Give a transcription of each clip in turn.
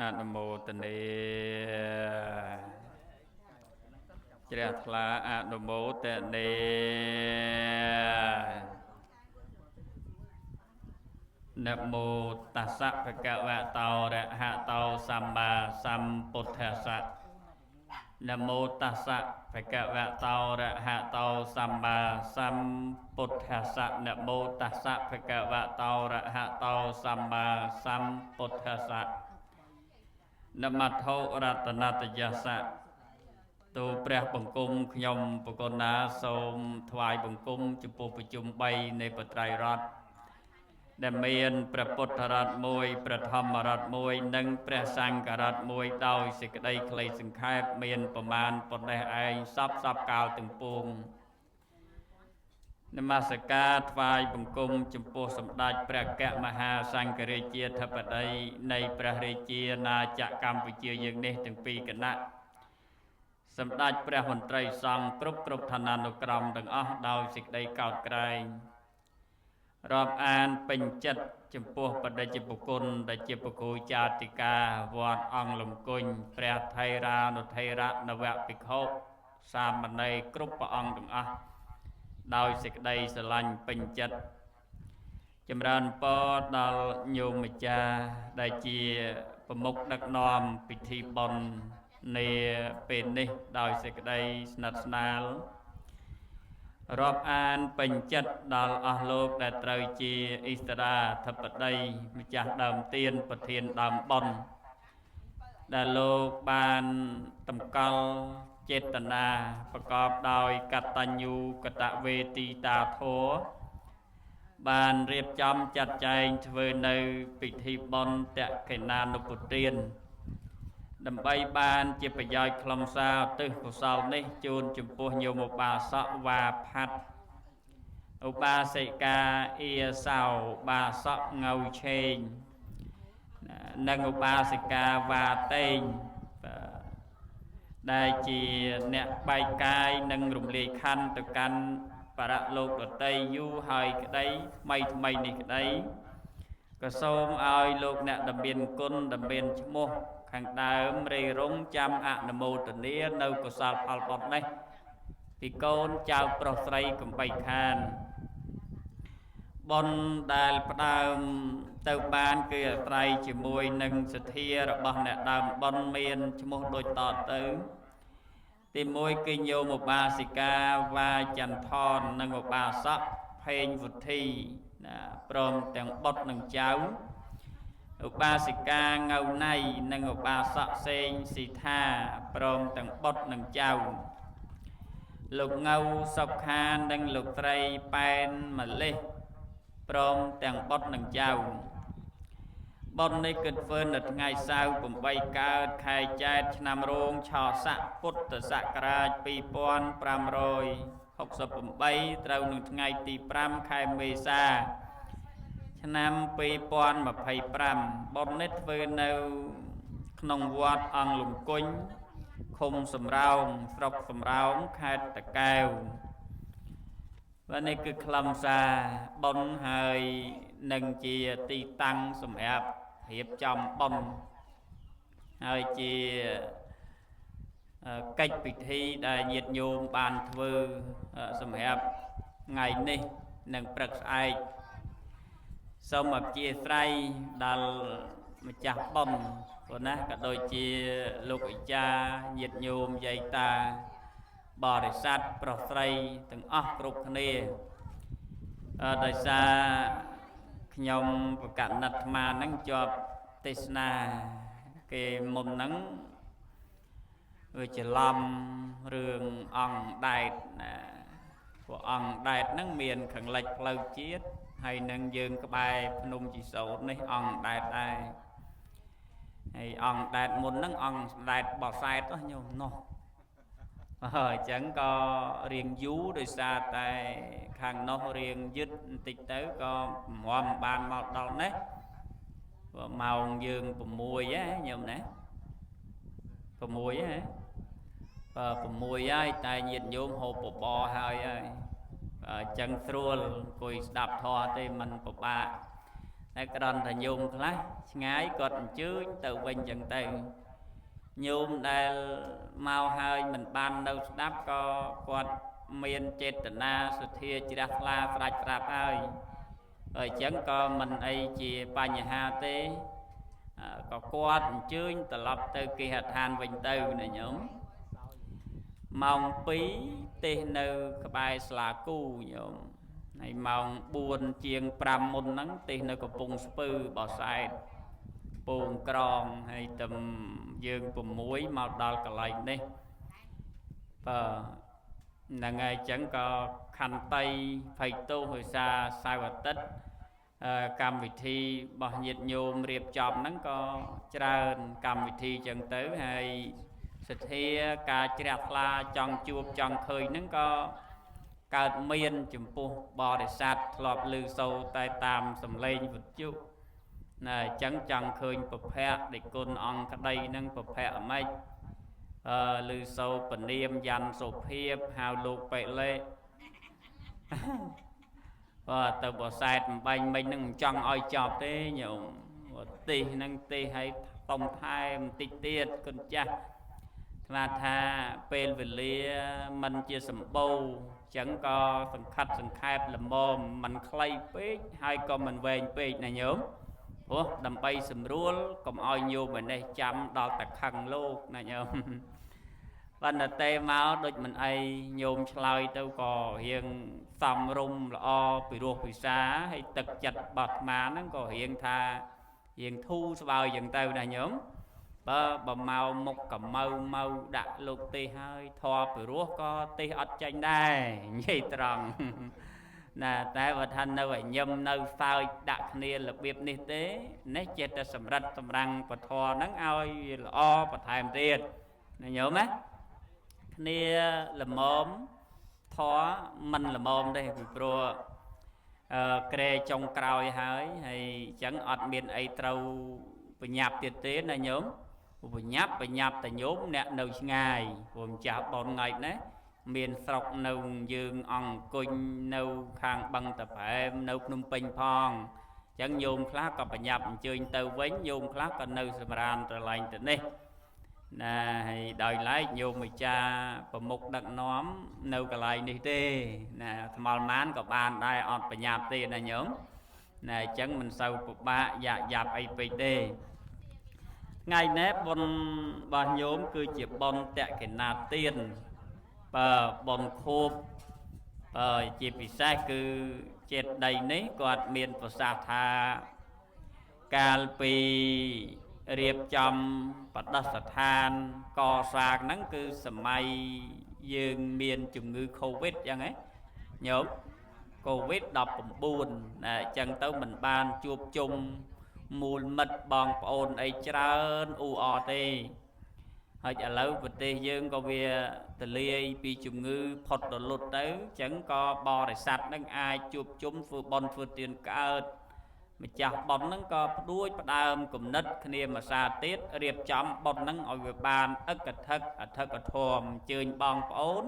អនុមោទនាជ្រះថ្លាអនុមោទនានមោតស្សៈភគវតោរហតោសម្មាសម្ពុទ្ធស្សៈនមោតស្សៈភគវតោរហតោសម្មាសម្ពុទ្ធស្សៈនមោតស្សៈភគវតោរហតោសម្មាសម្ពុទ្ធស្សៈនមត្ថុរតនតយស្សៈទូព្រះបង្គំខ្ញុំបកណាសូមថ្វាយបង្គំចំពោះប្រជុំ3នៃបត្រៃរតន៍ដែលមានព្រះពុទ្ធរតន៍មួយព្រះធម្មរតន៍មួយនិងព្រះសង្ឃរតន៍មួយដោយសេចក្តីខ្លីសង្ខេបមានប្រមាណប៉ុណ្ណេះឯងសពសពកាលទាំងពួងនមស្ការថ្វាយបង្គំចំពោះសម្ដេចព្រះអគ្គមហាសង្ឃរាជាធិបតីនៃព្រះរាជាណាចក្រកម្ពុជាយើងនេះទាំងពីរគណៈសម្ដេចព្រះមន្ត្រីសង្ឃគ្រប់ឋានានុក្រមទាំងអស់ដោយសេចក្តីកោតក្រែងរាប់អានពេញចិត្តចំពោះបដិជបុគ្គលដែលជាបុគ្គលចាតិកាវត្តអង្គលំគុញព្រះថេរានុថេរៈនវភិក្ខុសាមណេរគ្រប់ព្រះអង្គទាំងអស់ដោយសេចក្តីស្រឡាញ់ពេញចិត្តចម្រើនពរដល់ញោមម្ចាស់ដែលជាប្រមុខដឹកនាំពិធីបុណ្យនាពេលនេះដោយសេចក្តីស្និទ្ធស្នាលរាប់អានពេញចិត្តដល់អស់លោកដែលត្រូវជាអិសរាធិបតីម្ចាស់ដើមទានប្រធានដើមបុណ្យដែលលោកបានតម្កល់ចេតនាប្រកបដោយកតញ្ញូកតវេទីតាធម៌បានរៀបចំចាត់ចែងធ្វើនៅពិធីបុណ្យតក្កណានុពទានដើម្បីបានជាប្រយោជន៍ខ្លឹមសារឧទ្ទិសកុសលនេះជូនចំពោះញោមឧបាសកវ៉ាផាត់ឧបាសិកាអ៊ីសោបាសកងៅឆេងនិងឧបាសិកាវ៉ាតេងដែលជាអ្នកបែកកាយនិងរំលាយខណ្ឌទៅកាន់បរលោកដតីយូរហើយក្តីថ្មីថ្មីនេះក្តីក៏សូមឲ្យលោកអ្នកដែលមានគុណដែលមានឈ្មោះខាងដើមរេរងចាំអនុមោទនានៅកុសលផលបុណ្យនេះពីកូនចៅប្រុសស្រីកំបីខានបុណ្យដែលផ្ដើមទៅបានគឺអាស្រ័យជាមួយនឹងសទ្ធារបស់អ្នកដើមបុណ្យមានឈ្មោះដូចតទៅទី1គឺញោមឧបាសិកាវ៉ាចន្ទថននិងឧបាសកផេងវុធីណាព្រមទាំងបុត្រនិងចៅឧបាសិកាងៅណៃនិងឧបាសកសេងស៊ីថាព្រមទាំងបុត្រនិងចៅលោកងៅសុខានិងលោកត្រីប៉ែនម៉ាលេះព្រមទាំងបុត្រនិងចៅបុណ្យនេះគឺធ្វើនៅថ្ងៃសៅរ៍8កើតខែចែត្រឆ្នាំរោងឆស័កពុទ្ធសករាជ2568ត្រូវនឹងថ្ងៃទី5ខែមេសាឆ្នាំ2025បុណ្យនេះធ្វើនៅក្នុងវត្តអង្គលំគុញឃុំសំរោងស្រុកសំរោងខេត្តតាកែវបាទនេះគឺខ្លឹមសារបុណ្យហើយនឹងជាទីតាំងសម្រាប់រៀបចំបុណ្យហើយជាកិច្ចពិធីដែលញាតិញោមបានធ្វើសម្រាប់ថ្ងៃនេះនិងព្រឹកស្អែកសូមអធិស្ឋានដល់ម្ចាស់បុណ្យព្រោះណាក៏ដូចជាលោកអាចារ្យញាតិញោមយាយតាបរិស័ទប្រុសស្រីទាំងអស់គ្រប់គ្នាដោយសារខ្ញុំប្រកាសណិតអាត្មាហ្នឹងជាប់ទេសនាគេមុនហ្នឹងវាច្រឡំរឿងអង្គដែតណាព្រោះអង្គដែតហ្នឹងមានខាងលិចផ្លូវជាតិហើយនឹងយើងក្បែរភ្នំជីសូត្រនេះអង្គដែតដែរហើយអង្គដែតមុនហ្នឹងអង្គដែតបោះសែតញោមនោះអញ្ចឹងក៏រៀងយូរដោយសារតែខាងនោះរៀងយឺតបន្តិចទៅក៏មបានមកដល់នេះម៉ោងយើង6ហ៎ញោមណា6ហ៎បាទ6ហើយតែញាតិញោមហូបបបរហើយហើយអញ្ចឹងស្រួលអង្គុយស្ដាប់ធម៌ទេมันពិបាក តែក្រន់តែញោមខ្លះឆ្ងាយគាត់អញ្ជើញទៅវិញចឹងទៅញោមដែលមកហើយមិនបាននៅស្ដាប់ក៏គាត់មានចេតនាសទ្ធាជ្រះថ្លាស្រាច់ស្រាប់ហើយអញ្ចឹងក៏មិនអីជាបញ្ហាទេក៏គាត់អញ្ជើញត្រឡប់ទៅគេហដ្ឋានវិញទៅណាញោមម៉ោង2ទេសនៅក្បែរស្លាគូញោមហើយម៉ោង4ជាង5មុនហ្នឹងទេសនៅកំពង់ស្ពឺបោសែតពងក្រងហើយទំយើង6មកដល់កន្លែងនេះបាទហ្នឹងហើយអញ្ចឹងក៏ខន្តីភ័យទោសដោយសារសៅរ៍អាទិត្យកម្មវិធីរបស់ញាតិញោមរៀបចំហ្នឹងក៏ច្រើនកម្មវិធីចឹងទៅហើយសទ្ធាការជ្រះថ្លាចង់ជួបចង់ឃើញហ្នឹងក៏កើតមានចំពោះបរិស័ទធ្លាប់ឮសូរតែតាមសំឡេងវិទ្យុណាអញ្ចឹងចង់ឃើញពភៈដេគុណអង្គក្តីហ្នឹងពភៈអ្មេចអឺឮសូរពនាមយ៉ាន់សុភាពហៅលោកបិលេបាទទៅបសែតបំបាញ់មិញហ្នឹងមិនចង់ឲ្យចប់ទេញោមទេសហ្នឹងទេសឲ្យតុំថែមតិចទៀតគុណចាស់ស្មាថាពេលវេលាមិនជាសម្បូរអញ្ចឹងក៏សង្ខិតសង្ខេបល្មមមិនខ្លីពេកហើយក៏មិនវែងពេកណាញោមព្រោះដើម្បីសម្រួលកុំឲ្យញោមឯនេះចាំដល់តែខឹងលោកណាញោមបណ្ឌតេមកដូចមិនអីញោមឆ្លើយទៅក៏រៀងសំរុំល្អពីរោះពិសាហើយទឹកចិត្តបត់អាហ្នឹងក៏រៀងថារៀងធូរស្បើយចឹងទៅណាញោមបើមកមុខកម៉ៅម៉ៅដាក់លោកទេសហើយធေါ်ពីរោះក៏ទេសអត់ចេញដែរនិយាយត្រង់ណាតែបើថានៅឲ្យញឹមនៅសើចដាក់គ្នារបៀបនេះទេនេះចេះតែសម្រិតសម្រាំងពធហ្នឹងឲ្យល្អបន្ថែមទៀតណាញោមណាគ្នាល្មមធေါ်មិនល្មមទេពីព្រោះក្រែចុងក្រោយហើយហើយអញ្ចឹងអត់មានអីត្រូវបញ្ញាប់ទៀតទេណាញោមបញ្ញាប់បញ្ញាប់តែញោមអ្នកនៅឆ្ងាយព្រោះម្ចាស់បនថ្ងៃនេះមានស្រុកនៅយើងអង្គុញនៅខាងបឹងតាប្រែមនៅភ្នំពេញផងអញ្ចឹងញោមខ្លះក៏បញ្ញាប់អញ្ជើញទៅវិញញោមខ្លះក៏នៅសម្រានត្រឡែងទៅនេះណាហើយដោយឡែកញោមម្ចាស់ប្រមុខដឹកនាំនៅកន្លែងនេះទេណាថ្មល់ម៉ានក៏បានដែរអត់បញ្ញាប់ទេណាញោមណាអញ្ចឹងមិនសូវពិបាកយ៉ាក់យ៉ាប់អីពេកទេថ្ងៃនេះបុណ្យរបស់ញោមគឺជាបុណ្យតក្កណាទានបើបុណ្យខួបបើជាពិសេសគឺចេតិយនេះគាត់មានប្រសាសន៍ថាកាលពីរៀបចំបដិស្ថានកសាងហ្នឹងគឺសម័យយើងមានជំងឺ Covid ចឹងហ៎ញោម Covid 19ណាអញ្ចឹងទៅមិនបានជួបជុំមូលមិត្តបងប្អូនអីច្រើនអ៊ូអរទេហើយឥឡូវប្រទេសយើងក៏វាទលាយពីជំងឺផុតរលត់ទៅអញ្ចឹងក៏បរិស័ទនឹងអាចជួបជុំធ្វើបុណ្យធ្វើទានកើតម្ចាស់បុណ្យហ្នឹងក៏ផ្ដួចផ្ដើមគំនិតគ្នាមួយសាទៀតរៀបចំបុណ្យហ្នឹងឲ្យវាបានអឹកធឹកអធិកធមអញ្ជើញបងប្អូន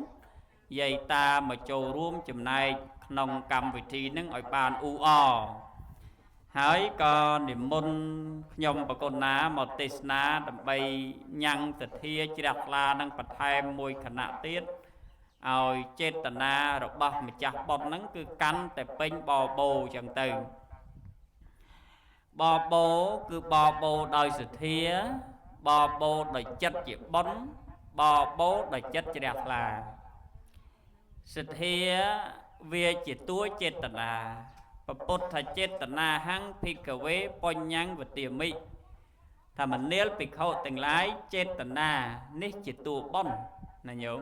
យាយតាមកចូលរួមចំណែកក្នុងកម្មវិធីហ្នឹងឲ្យបានអ៊ូអរហើយក៏និមន្តខ្ញុំប្រគុណណាមកទេសនាដើម្បីញ៉ាំងសទ្ធាជ្រះថ្លានឹងបន្ថែមមួយខណៈទៀតឲ្យចេតនារបស់ម្ចាស់បុណ្យហ្នឹងគឺកាន់តែពេញបបោចឹងទៅបបោគឺបបោដោយសទ្ធាបបោដោយចិត្តជាបុណ្យបបោដោយចិត្តជ្រះថ្លាសទ្ធាវាជាតួចេតនាពុទ្ធចេតនាហੰភិក្ខវេបញ្ញੰវទាមិថាមនាលភិក្ខុទាំងឡាយចេតនានេះជាតួបុណ្យណាញោម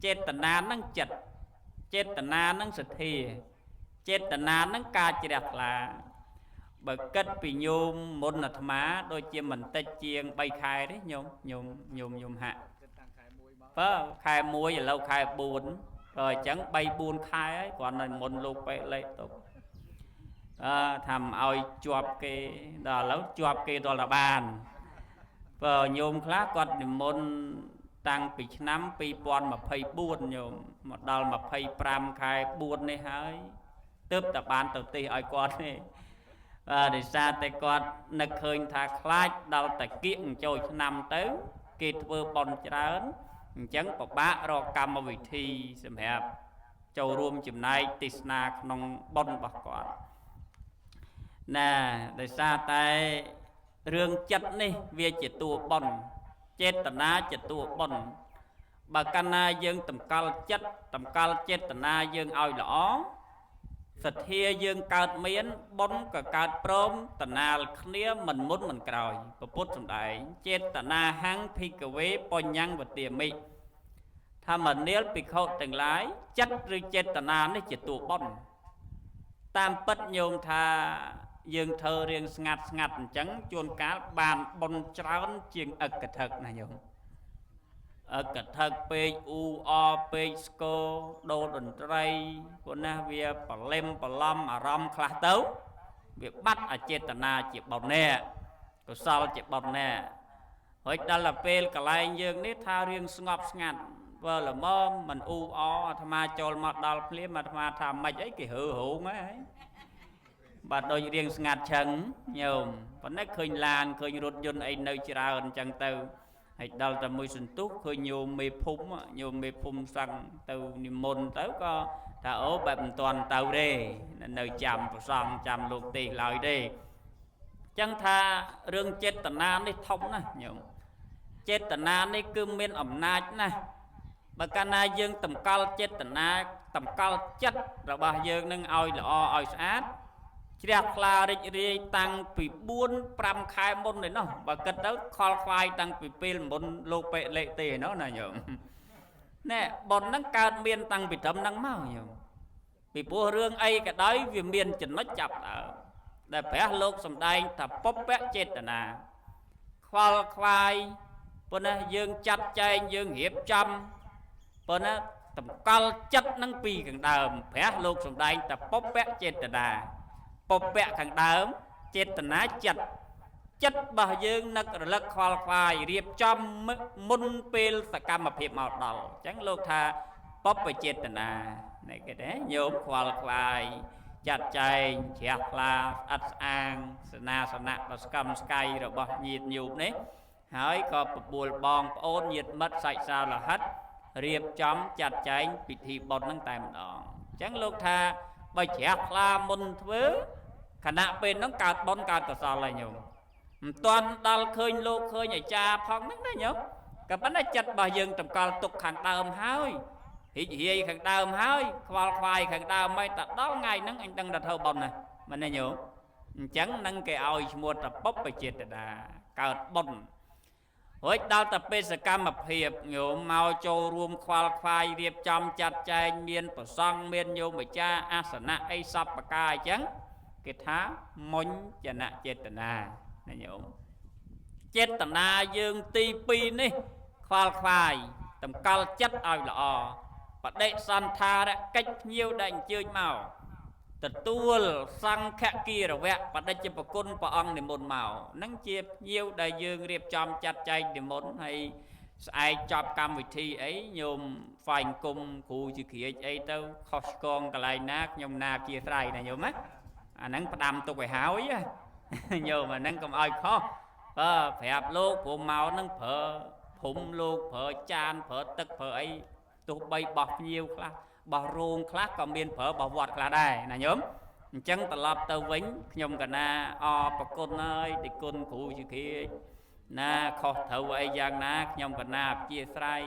ចេតនានឹងចិត្តចេតនានឹងសទ្ធាចេតនានឹងការជ្រះថ្លាបើគិតពីញោមមុនអាត្មាដូចជាមិនតិចជាង3ខែទេញោមញោមញោមញោមហាក់បើខែ1ឥឡូវខែ4ដល់អញ្ចឹង3 4ខែហើយគ្រាន់តែមុនលោកបេលេទុកអើថាមិនឲ្យជាប់គេដល់ឥឡូវជាប់គេដល់តែបានបើញោមខ្លះគាត់និមន្តតាំងពីឆ្នាំ2024ញោមមកដល់25ខែ4នេះហើយទើបតែបានទៅទេសឲ្យគាត់ទេ បាទ ដោយសារតែគាត់នឹកឃើញថាខ្លាចដល់តាគៀកចូលឆ្នាំទៅ គេធ្វើបន់ច្រើន អញ្ចឹងពិបាករកកម្មវិធីសម្រាប់ចូលរួមចំណែកទេសនាក្នុងបុណ្យរបស់គាត់ណា។ ដោយសារតែរឿងចិត្តនេះវាជាតួបុណ្យ ចេតនាជាតួបុណ្យ។ បើកាលណាយើងតម្កល់ចិត្ត តម្កល់ចេតនាយើងឲ្យល្អ សទ្ធាយើងកើតមាន បុណ្យក៏កើតព្រមតណាលគ្នា មិនមុនមិនក្រោយ។ ពុទ្ធសំដែង ចេតនាហੰភិក្ខវេបញ្ញੰវទាមិ ធម្មនាលភិក្ខុទាំងឡាយ ចិត្តឬចេតនានេះជាតួបុណ្យ។ តាមពិតញោមថាយើងធ្វើរៀងស្ងាត់ស្ងាត់អញ្ចឹង ជួនកាលបានបុណ្យច្រើនជាងអកថឹកណាញោម។ អកថឹកពេក អ៊ូអពេក ស្គរដូរតន្ត្រី ព្រោះណាវាប្រលឹមប្រឡំអារម្មណ៍ខ្លះទៅ វាបាត់អចេតនាជាបុណ្យនេះ កុសលជាបុណ្យនេះ។ ហើយដល់ទៅពេលកន្លែងយើងនេះថារៀងស្ងប់ស្ងាត់ បើល្មមមិនអ៊ូអ អាត្មាចូលមកដល់ភ្លាម អាត្មាថាម៉េចអីគេរើរោងហើយ បាទ ដូចរៀងស្ងាត់ឆឹងញោម ប៉ុន្តែឃើញឡានឃើញរថយន្តអីនៅច្រើនអញ្ចឹងទៅ ហើយដល់តែមួយសន្ទុះឃើញញោមមេភូមិ ញោមមេភូមិសឹងទៅនិមន្តទៅ ក៏ថាអូបែបមិនទាន់ទៅទេ នៅចាំប្រសងចាំលោកទេសឡើយទេ។ ចឹងថារឿងចេតនានេះធំណាស់ញោម ចេតនានេះគឺមានអំណាចណាស់។ បើកាលណាយើងតម្កល់ចេតនា តម្កល់ចិត្តរបស់យើងនឹងឲ្យល្អឲ្យស្អាត ជ្រះថ្លារីករាយតាំងពី4 5ខែមុនឯណោះ បើគិតទៅខលខ្វាយតាំងពីពេលមុនលោកបិលេទេណោះណាញោម។ ណែ ប៉ុនហ្នឹងកើតមានតាំងពីត្រឹមហ្នឹងមកញោម ពីព្រោះរឿងអីក៏ដោយវាមានចំណុចចាប់ដើម ដែលព្រះលោកសំដែងថាពពៈចេតនា ខ្វល់ខ្វាយ ប៉ុន្តែយើងចាត់ចែងយើងរៀបចំ ប៉ុន្តែតម្កល់ចិត្តនឹងពីខាងដើម ព្រះលោកសំដែងថាពពៈចេតនា ពពៈខាងដើម ចេតនាចិត្ត ចិត្តរបស់យើងនឹករលឹកខ្វល់ខ្វាយរៀបចំមុនពេលសកម្មភាពមកដល់ អញ្ចឹងលោកថាពពចេតនានេះគេទេញោម ខ្វល់ខ្វាយចាត់ចែងជ្រះថ្លាស្អិតស្អាងសនាសនៈដ៏ស្កឹមស្កៃរបស់ញាតិញោមនេះ ហើយក៏បបួលបងប្អូនញាតិមិត្តសាច់សាលោហិតរៀបចំចាត់ចែងពិធីបុណ្យនឹងតែម្ដង។ អញ្ចឹងលោកថាបើជ្រះថ្លាមុនធ្វើ ខណៈពេលហ្នឹងកើតបុណ្យកើតកុសលហើយញោម មិនទាន់ដល់ឃើញលោកឃើញអាចារ្យផងហ្នឹងណាញោម ក៏ប៉ុន្តែចិត្តរបស់យើងតម្កល់ទុកខាងដើមហើយ រីករាយខាងដើមហើយ ខ្វល់ខ្វាយខាងដើមហើយ តែដល់ថ្ងៃហ្នឹងអញដឹងតែធ្វើបុណ្យណាមែនទេញោម? អញ្ចឹងនឹងគេឲ្យឈ្មោះតពុបចេតនាកើតបុណ្យ។ រួចដល់តែពេលសកម្មភាពញោមមកចូលរួមខ្វល់ខ្វាយរៀបចំចាត់ចែង មានប្រសង់មានញោមអាចារ្យអាសនៈអីសពបកា អញ្ចឹងគេថាមុញ្ចនចេតនាណាញោម។ ចេតនាយើងទី2នេះ ខ្វល់ខ្វាយតម្កល់ចិត្តឲ្យល្អ បដិសន្ធារកិច្ចភ្ញៀវដែលអញ្ជើញមកទទួលសង្ឃគិរវៈបដិច្ចប្រគុណព្រះអង្គនិមន្តមកនឹង ជាភ្ញៀវដែលយើងរៀបចំចាត់ចែងនិមន្ត ហើយស្អែកចប់កម្មវិធីអីញោមហ្វាយអង្គមគ្រូជាក្រាចអីទៅ ខុសឆ្គងកន្លែងណាខ្ញុំណាជាស្រ័យណាញោមណា អាហ្នឹងផ្ដាំទុកឲ្យហើយញោម អាហ្នឹងកុំឲ្យខុស បើប្រាប់លោកព្រោះមកហ្នឹងប្រើភុំលោក ប្រើចានប្រើទឹកប្រើអី ទោះបីបោះភ្ញៀវខ្លះបោះរោងខ្លះក៏មានប្រើបោះវត្តខ្លះដែរណាញោម។ អញ្ចឹងត្រឡប់ទៅវិញខ្ញុំកណាអរប្រគុណហើយតិគុណគ្រូជាគ្រាចណា ខុសត្រូវអីយ៉ាងណាខ្ញុំកណាអព្យាស្រ័យ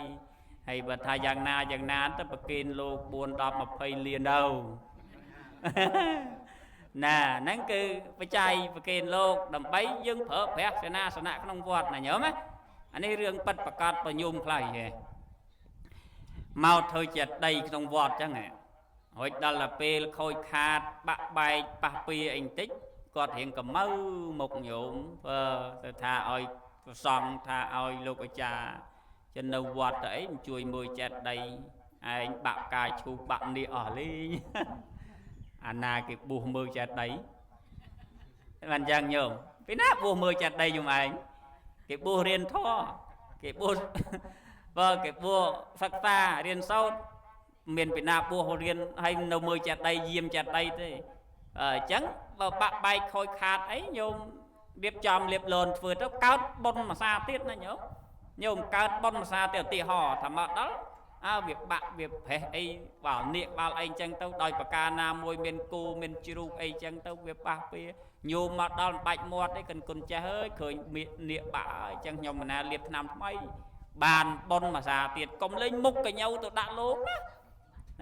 ហើយបើថាយ៉ាងណាយ៉ាងណាទៅប្រគេនលោក4 10 20លានទៅណា ហ្នឹងគឺបច្ច័យប្រគេនលោកដើម្បីយើងប្រើប្រាស់សេនាសនៈក្នុងវត្តណាញោមណា។ អានេះរឿងពិតប្រកប បញោមខ្លះហេមកធ្វើជាដីក្នុងវត្តអញ្ចឹង រួចដល់ទៅពេលខូចខាតបាក់បែកប៉ះពីអីបន្តិច គាត់រៀងកម្ៅមុខញោម ទៅថាឲ្យប្រសង់ថាឲ្យលោកអាចារ្យចិននៅវត្តទៅអីជួយមើលចេតដីឯង បាក់កាយឈូបាក់នេះអស់លេង អាណាគេបួសមើលចេតដីបានយ៉ាងញោម? ពីណាបួសមើលចេតដីញោមឯង? គេបួសរៀនធម៌ គេបួសបើគេបួសសិក្សារៀនសូត្រ មានពីណាបួសរៀនហើយនៅមើលចេតដីយាមចេតដីទេ? អញ្ចឹងបើបាក់បែកខូចខាតអីញោមរៀបចំលៀបលនធ្វើទៅកើតបុណ្យមួយសាទៀតណាញោមញោមកើតបុណ្យមួយសាទៀតឧទាហរណ៍ថាមកដល់អើវាបាក់វាប្រេះអីបាល់នៀកបាល់អីចឹងទៅដោយប្រការណាមួយមានគូមានជ្រូកអីចឹងទៅវាប៉ះពីញោមមកដល់មិនបាច់មាត់ទេកិនគុណចេះអើយឃើញនៀកបាក់ហើយចឹងខ្ញុំមិនណាលៀបថ្នាំថ្មីបានបុណ្យមួយសាទៀតកុំលេងមុខកញោទៅដាក់លោកណា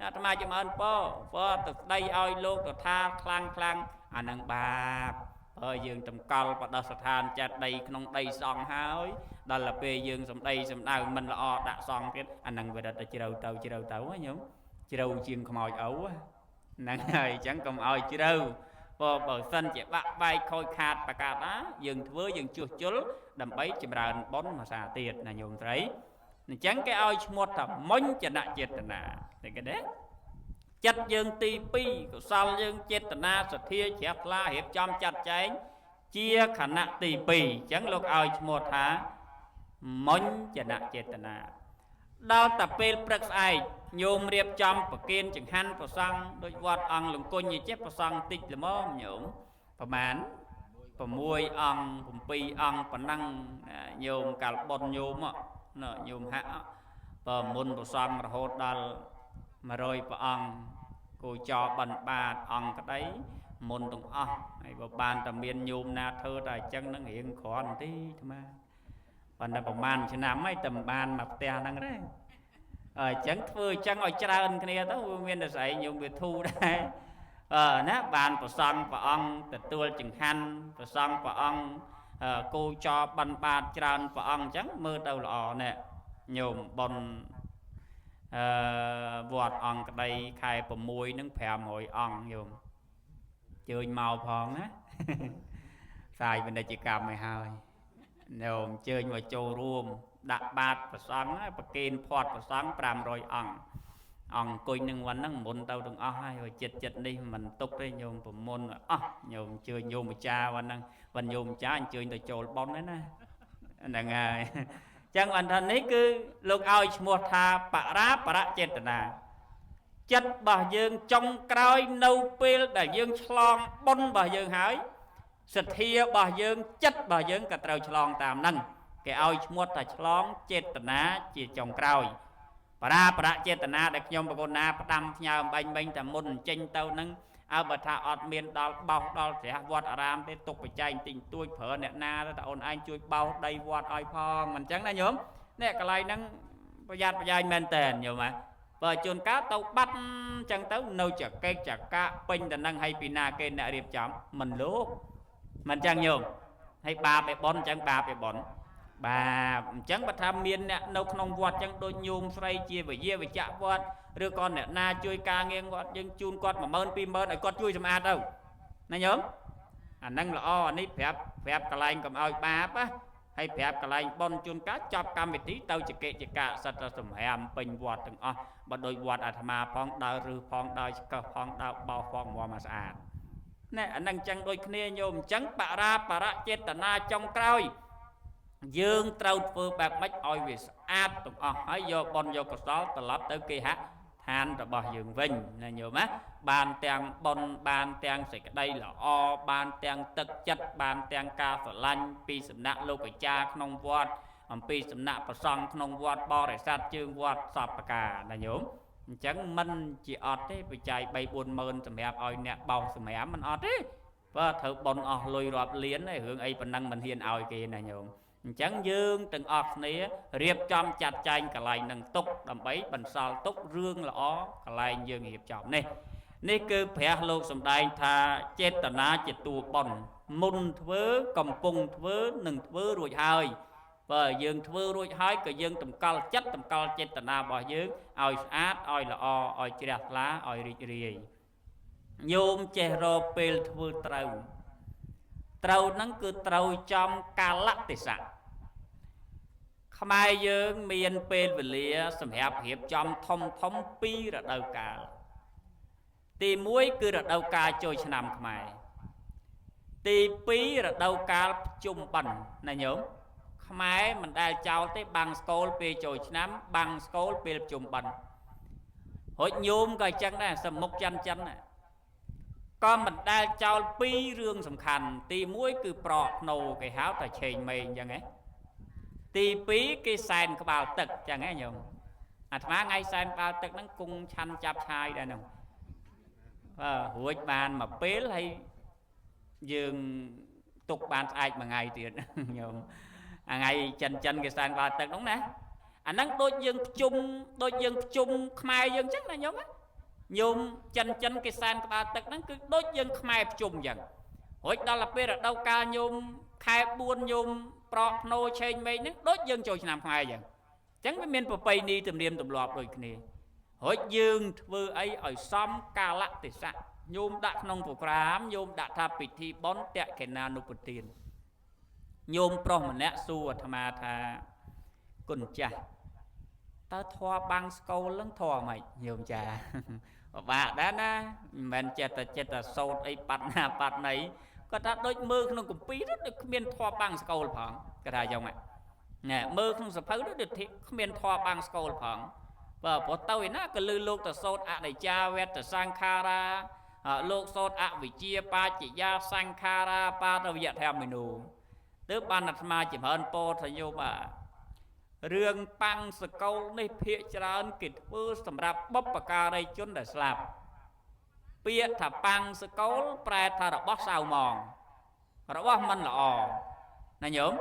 អាត្មាចម្រើនពរពរទៅស្ដីឲ្យលោកទៅថាខ្លាំងខ្លាំងអានឹងបាបបើយើងតម្កល់បដិស្ថានចាត់ដីក្នុងដីសង្ឃហើយដល់ទៅពេលយើងសំដីសំដៅមិនល្អដាក់សង្ឃទៀតអានឹងវារត់ទៅជ្រៅទៅជ្រៅទៅញោមជ្រៅជាងខ្មោចឪហ្នឹងហើយអញ្ចឹងកុំឲ្យជ្រៅបើបើសិនជាបាក់បែកខូចខាតប្រកាសណាយើងធ្វើយើងជួសជុលដើម្បីចម្រើនបុណ្យមួយសាទៀតណាញោមស្រីអញ្ចឹងគេឲ្យឈ្មោះថាមុញ្ចនចេតនាឃើញទេចិត្តយើងទី2កុសលយើងចេតនាសទ្ធាជ្រះថ្លារៀបចំចាត់ចែងជាខណៈទី2អញ្ចឹងលោកឲ្យឈ្មោះថាមុញ្ចនចេតនាដល់តែពេលព្រឹកស្អែកញោមរៀបចំប្រគេនចង្ហាន់ប្រសង់ដូចវត្តអង្គលង្គញចេះប្រសង់តិចល្មមញោមប្រហែល6អង្គ7អង្គប៉ុណ្ណឹងញោមកាលប៉ុនញោមណាញោមហាក់បើមុនប្រសង់រហូតដល់100ព្រះអង្គគោចរបិណ្ឌបាតអង្គក្តីមុនទាំងអស់ហើយបើបានតែមានញោមណាធ្វើតែអញ្ចឹងនឹងរៀងគ្រាន់ទីអាត្មាប៉ុន្តែប្រហែលឆ្នាំហើយតែមិនបានមកផ្ទះហ្នឹងទេអញ្ចឹងធ្វើអញ្ចឹងឲ្យច្រើនគ្នាទៅវាមានតែស្អីញោមវាធូរដែរអឺណាបានប្រសង់ព្រះអង្គទទួលចង្ហាន់ប្រសង់ព្រះអង្គគោចរបិណ្ឌបាតច្រើនព្រះអង្គអញ្ចឹងមើលទៅល្អណែញោមប៉ុនអឺវត្តអង្គក្តីខែ6នឹង500អង្គញោមជើញមកផងណាផ្សាយពាណិជ្ជកម្មឲ្យហើយញោមជើញមកចូលរួមដាក់បាតប្រសង់ប្រគេនភ័ព្វប្រសង់500អង្គអង្គុយនឹងวันហ្នឹងមុនទៅទាំងអស់ហើយចិត្តចិត្តនេះមិនទុកទេញោមប្រមុនអស់ញោមជើញញោមម្ចាស់วันហ្នឹងวันញោមម្ចាស់អញ្ជើញទៅចូលប៉ុនហ្នឹងណាហ្នឹងហើយចឹងអន្តនេះគឺលោកឲ្យឈ្មោះថាបរាបរចេតនាចិត្តរបស់យើងចុងក្រោយនៅពេលដែលយើងឆ្លងបុណ្យរបស់យើងហើយសទ្ធារបស់យើងចិត្តរបស់យើងក៏ត្រូវឆ្លងតាមហ្នឹងគេឲ្យឈ្មោះថាឆ្លងចេតនាជាចុងក្រោយបរាបរចេតនាដែលខ្ញុំបកណាផ្ដាំផ្ញើបាញ់បាញ់តែមុនចេញទៅហ្នឹងអើបើថាអត់មានដល់បោសដល់ស្រះវត្តអារាមទេទុកបច្ច័យទិញទួចប្រើអ្នកណាទៅតែអូនឯងជួយបោសដីវត្តឲ្យផងមិនអញ្ចឹងណាញោមនេះកន្លែងហ្នឹងប្រយ័ត្នប្រយែងមែនតើញោមហ៎បើជួនកាលទៅបាត់អញ្ចឹងទៅនៅចកេកចកាពេញតែនឹងឲ្យពីណាគេអ្នករៀបចំមិនលោកមិនអញ្ចឹងញោមហើយបាបឯប៉ុនអញ្ចឹងបាបឯប៉ុនបាទអញ្ចឹងបើថាមានអ្នកនៅក្នុងវត្តអញ្ចឹងដូចញោមស្រីជាវិយាវិជ្ជវត្តឬក៏អ្នកណាជួយការងារវត្តយើងជូនគាត់10000 20000ឲ្យគាត់ជួយសម្អាតទៅណាញោមអាហ្នឹងល្អអានេះប្រាប់កន្លែងកុំឲ្យបាបណាហើយប្រាប់កន្លែងប៉ុនជួនកាលចប់កម្មវិធីទៅចកិចកៈសិតតែសម្រាមពេញវត្តទាំងអស់បើដូចវត្តអាត្មាផងដើររឹសផងដើរឆ្កឹះផងដើរបោសផងមកមកស្អាតណែអាហ្នឹងអញ្ចឹងដូចគ្នាញោមអញ្ចឹងបរាបរចេតនាចុងក្រោយយើងត្រូវធ្វើបែបម៉េចឲ្យវាស្អាតទាំងអស់ហើយយកបុណ្យយកកុសលត្រឡប់ទៅគេហដ្ឋានរបស់យើងវិញណាញោមណាបានទាំងបុណ្យបានទាំងសេចក្តីល្អបានទាំងទឹកចិត្តបានទាំងការស្រឡាញ់ពីសំណាក់លោកអាចារ្យក្នុងវត្តអំពីសំណាក់ព្រះសង្ឃក្នុងវត្តបរិស័ទជើងវត្តសពប្រការណាញោមអញ្ចឹងមិនជាអត់ទេបច្ច័យ3 4ម៉ឺនសម្រាប់ឲ្យអ្នកបោសសម្រាប់មិនអត់ទេបើត្រូវបុណ្យអស់លុយរាប់លានហើយរឿងអីប៉ុណ្ណឹងមិនហ៊ានឲ្យគេណាញោមអញ្ចឹងយើងទាំងអស់គ្នារៀបចំចាត់ចែងកន្លែងនឹងទុកដើម្បីបន្សល់ទុករឿងល្អកន្លែងយើងរៀបចំនេះនេះគឺព្រះលោកសម្ដែងថាចេតនាជាតួបុណ្យមុនធ្វើកំពុងធ្វើនឹងធ្វើរួចហើយបើយើងធ្វើរួចហើយក៏យើងតម្កល់ចិត្តតម្កល់ចេតនារបស់យើងឲ្យស្អាតឲ្យល្អឲ្យជ្រះថ្លាឲ្យរីករាយញោមចេះរកពេលធ្វើត្រូវត្រូវហ្នឹងគឺត្រូវចំកាលៈទេសៈខ្មែរយើងមានពេលវេលាសម្រាប់រៀបចំធំធំពីររដូវកាលទី1គឺរដូវកាលចូលឆ្នាំខ្មែរទី2រដូវកាលភ្ជុំបិណ្ឌណាញោមខ្មែរមិនដែលចោលទេបាំងស្កូលពេលចូលឆ្នាំបាំងស្កូលពេលភ្ជុំបិណ្ឌរួចញោមក៏អញ្ចឹងដែរសមុខច័ន្ទច័ន្ទណា ក៏មិនដែលចោលពីររឿងសំខាន់ទី1គឺប្រកភ្នោគេហៅថាឆេងមេងអញ្ចឹងហ៎ទី2គេសែនក្បាលទឹកអញ្ចឹងហ៎ញោមអាត្មាថ្ងៃសែនក្បាលទឹកហ្នឹងគង់ឆាន់ចាប់ឆាយដែរហ្នឹងបាទរួចបានមួយពេលហើយយើងទុកបានស្អែកមួយថ្ងៃទៀតញោមអាថ្ងៃចិនចិនគេសែនក្បាលទឹកហ្នឹងណាអាហ្នឹងដូចយើងភ្ជុំដូចយើងភ្ជុំខ្មែរយើងអញ្ចឹងណាញោមញោមចិនចិនគេសែនក្បាលទឹកហ្នឹងគឺដូចយើងខ្មែរភ្ជុំអញ្ចឹងរួចដល់ពេលរដូវកាលញោមខែ4ញោមប្រកភ្នោឆេងមេឃហ្នឹងដូចយើងចូលឆ្នាំខ្មែរអញ្ចឹងអញ្ចឹងវាមានប្រពៃណីទំនៀមទម្លាប់ដូចគ្នារួចយើងធ្វើអីឲ្យសមកាលៈទេសៈញោមដាក់ក្នុងប្រូក្រាមញោមដាក់ថាពិធីបុណ្យតក្កណានុពទានញោមប្រុសម្នាក់សួរអាត្មាថាគុណចាស់តើធွာបាំងស្កូលនឹងធွာម៉េចញោមចាពិបាកដែរណាមិនមែនចេះតែចិត្តតែសោតអីបាត់ណាបាត់ណីគាត់ថាដូចមើលក្នុងគម្ពីរទៅដូចគ្មានធွာបាំងស្កូលផងគាត់ថាយ៉ាងណែមើលក្នុងសភៅទៅដូចគ្មានធွာបាំងស្កូលផងបើព្រោះទៅឯណាក៏លឺលោកទៅសោតអនិច្ចាវេតសង្ខារាលោកសោតអវិជ្ជាបាចយាសង្ខារាបាតវយធម្មិនូទើបបានអាត្មាចម្រើនពោថាញោមរឿងបាំងសកលនេះភាកច្រើនគេធ្វើសម្រាប់បុព្វការីជនដែលស្លាប់ពាក្យថាបាំងសកលប្រែថារបស់សៅមងរបស់មិនល្អណាញោម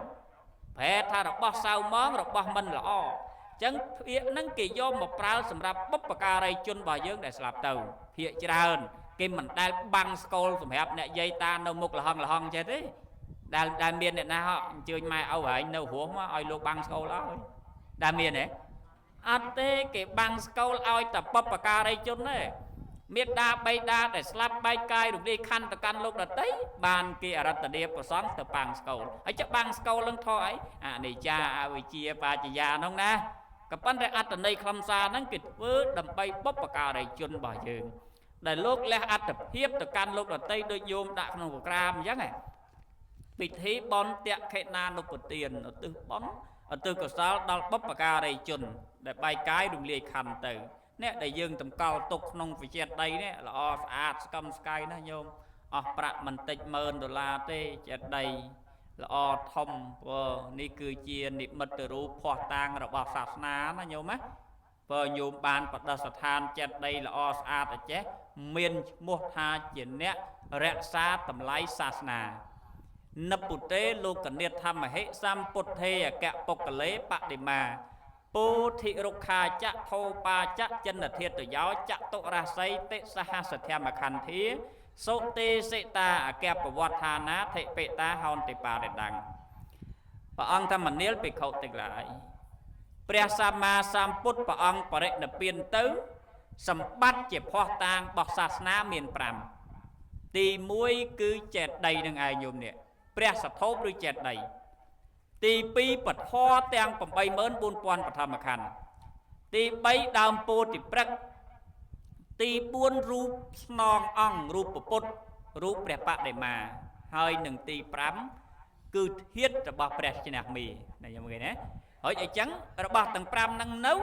ប្រែថារបស់សៅមងរបស់មិនល្អអញ្ចឹងពាក្យហ្នឹងគេយកមកប្រើសម្រាប់បុព្វការីជនរបស់យើងដែលស្លាប់ទៅភាកច្រើនគេមិនដែលបាំងស្កលសម្រាប់អ្នកយាយតានៅមុខលហងលហងចេះទេដែលមានអ្នកណាអញ្ជើញម៉ែឪហែងនៅរស់មកឲ្យលោកបាំងស្កលឲ្យដែលមានទេអត់ទេគេបាំងស្កលឲ្យតែបុព្វការីជនទេមេដាបៃតាដែលស្លាប់បែកកាយរំលាយខណ្ឌទៅកាន់លោកដតីបានគេអរតនីប្រសងទៅបាំងស្កលហើយចុះបាំងស្កលនឹងធေါ်អីអនិច្ចាអវិជ្ជាបាចយានោះណាក៏ប៉ុន្តែអត្តន័យខ្លឹមសារហ្នឹងគេធ្វើដើម្បីបុព្វការីជនរបស់យើងដែលលោកលះអត្តភាពទៅកាន់លោកដតីដូចញោមដាក់ក្នុងប្រូក្រាមអញ្ចឹងហ៎ពិធីបុណ្យតក្កណានុពទានឧទ្ទិសបុណ្យឧទ្ទិសកុសលដល់បុព្វការីជនដែលបែកកាយរំលាយខណ្ឌទៅអ្នកដែលយើងតម្កល់ទុកក្នុងវិជាដីនេះល្អស្អាតស្កឹមស្កៃណាស់ញោមអស់ប្រាក់មិនតិច10000ដុល្លារទេចេតីល្អធំព្រោះនេះគឺជានិមិត្តរូបភស្តុតាងរបស់សាសនាណាញោមណាបើញោមបានបដិស្ថានចេតីល្អស្អាតអចេះមានឈ្មោះថាជាអ្នករក្សាតម្លៃសាសនានិពុតេលោកនិធម្មហិសម្ពុទ្ធេអកបុគ្គលេបដិមាពោធិរុក្ខាចៈធោបាចៈចិនធាតយោចតុរសីតិសហសធម្មខន្ធាសុទេសិតាអកបវដ្ឋានាធិបេតាហោនតិបារិដੰព្រះអង្គធម្មនាលភិក្ខុទាំងឡាយព្រះសម្មាសម្ពុទ្ធព្រះអង្គបរិនិព្វានទៅសម្បត្តិជាភស្តុតាងរបស់សាសនាមាន5ទី1គឺចេតិយនឹងឯងញោមនេះព្រះសថោបឬចេតិយទី2ពធទាំង84000បឋមខណ្ឌទី3ដើមពោធិព្រឹកទី4រូបស្នងអង្គរូបពុទ្ធរូបព្រះបដិមាហើយនឹងទី5គឺធាតុរបស់ព្រះឈ្នះមីណាខ្ញុំគេណាហើយអញ្ចឹងរបស់ទាំង5ហ្នឹងនៅ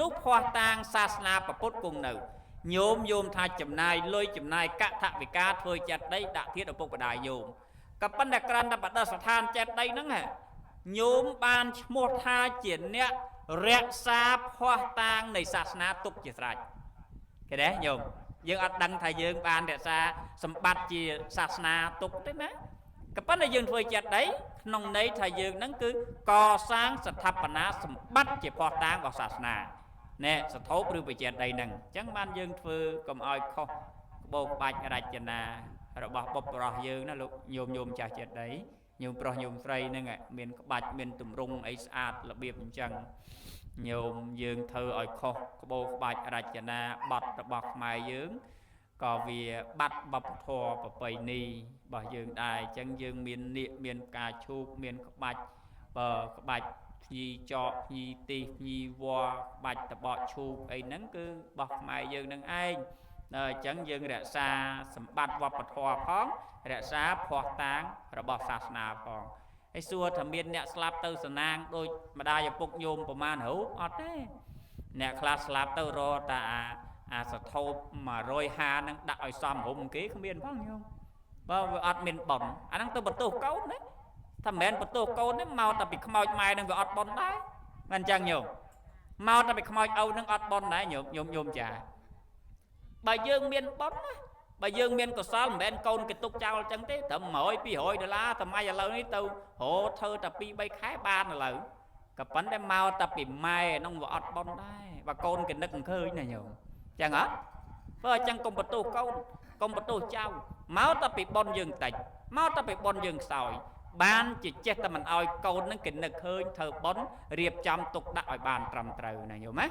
នោះភស្តុតាងសាសនាពុទ្ធគង់នៅញោមញោមថាចំណាយលុយចំណាយកថវិកាធ្វើចេតិយដាក់ធាតុឪពុកម្ដាយញោមក៏ប៉ុន្តែក្រាន់តែបដិស្ថានចេតិយហ្នឹងញោមបានឈ្មោះថាជាអ្នករក្សាភស្តុតាងនៃសាសនាទុកជាស្រេចគេទេញោមយើងអត់ដឹងថាយើងបានរក្សាសម្បត្តិជាសាសនាទុកទេណាក៏ប៉ុន្តែយើងធ្វើចេតិយក្នុងន័យថាយើងហ្នឹងគឺកសាងស្ថាបនាសម្បត្តិជាភស្តុតាងរបស់សាសនាណែសថោបឬបចេតិយហ្នឹងអញ្ចឹងបានយើងធ្វើកុំឲ្យខុសក្បោកបាច់រចនារបស់បុព្វបុរសយើងណាលោកញោមញោមចាស់ចេតិយញោមប្រុសញោមស្រីហ្នឹងមានក្បាច់មានទម្រង់អីស្អាតរបៀបអញ្ចឹងញោមយើងធ្វើឲ្យខុសក្បោក្បាច់រចនាបថរបស់ខ្មែរយើងក៏វាបាត់វប្បធម៌ប្រពៃណីរបស់យើងដែរអញ្ចឹងយើងមាននាគមានផ្កាឈូកមានក្បាច់បើក្បាច់ភ្ញីចកភ្ញីទីភ្ញីវល្លិក្បាច់តបកឈូកអីហ្នឹងគឺរបស់ខ្មែរយើងនឹងឯងដល់អញ្ចឹងយើងរក្សាសម្បត្តិវប្បធម៌ផងរក្សាភស្តុតាងរបស់សាសនាផងហើយសួរថាមានអ្នកស្លាប់ទៅសណាងដូចម្ដាយឪពុកញោមប្រមាណរូបអត់ទេអ្នកខ្លះស្លាប់ទៅរកតា អាសថោប150ហ្នឹងដាក់ឲ្យសមរម្យគេគ្មានផងញោមបើវាអត់មានប៉ុនអាហ្នឹងទៅបន្ទោសកូនណាថាមិនមែនបន្ទោសកូនទេមកតែពីខ្មោចម៉ែហ្នឹងវាអត់ប៉ុនដែរមិនអញ្ចឹងញោមមកតែពីខ្មោចឪហ្នឹងអត់ប៉ុនដែរញោមញោមញោមចាបើយើងមានប៉ុនណាបើយើងមានកុសលមិនមែនកូនគេទុកចោលអញ្ចឹងទេត្រឹម100 200ដុល្លារសម័យឥឡូវនេះទៅរកធ្វើតែ2 3ខែបានឥឡូវក៏ប៉ុន្តែមកតែពីម៉ែហ្នឹងវាអត់ប៉ុនដែរបើកូនគេនឹកមិនឃើញណាញោមអញ្ចឹងអត់បើអញ្ចឹងកុំបន្ទោសកូនកុំបន្ទោសចៅមកតែពីប៉ុនយើងតិចមកតែពីប៉ុនយើងខ្សោយបានជាចេះតែមិនឲ្យកូនហ្នឹងគេនឹកឃើញធ្វើប៉ុនរៀបចំទុកដាក់ឲ្យបានត្រឹមត្រូវណាញោមណា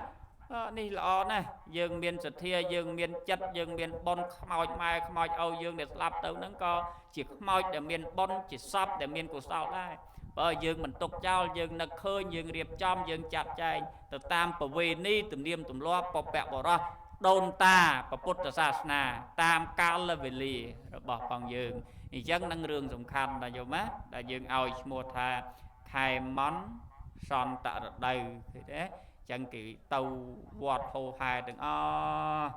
នេះល្អណាស់យើងមានសទ្ធាយើងមានចិត្តយើងមានបុណ្យខ្មោចម៉ែខ្មោចឪយើងដែលស្លាប់ទៅហ្នឹងក៏ជាខ្មោចដែលមានបុណ្យជាសពដែលមានកុសលដែរបើយើងមិនទុកចោលយើងនឹកឃើញយើងរៀបចំយើងចាត់ចែងទៅតាមប្រវេណីទំនៀមទម្លាប់ពពកបរោះដូនតាពុទ្ធសាសនាតាមកាលវេលារបស់ផងយើងអញ្ចឹងនឹងរឿងសំខាន់ណាយល់ណាដែលយើងឲ្យឈ្មោះថាខែមន់សន្តរដូវឃើញទេចឹងគេទៅវត្តហោហែទាំងអស់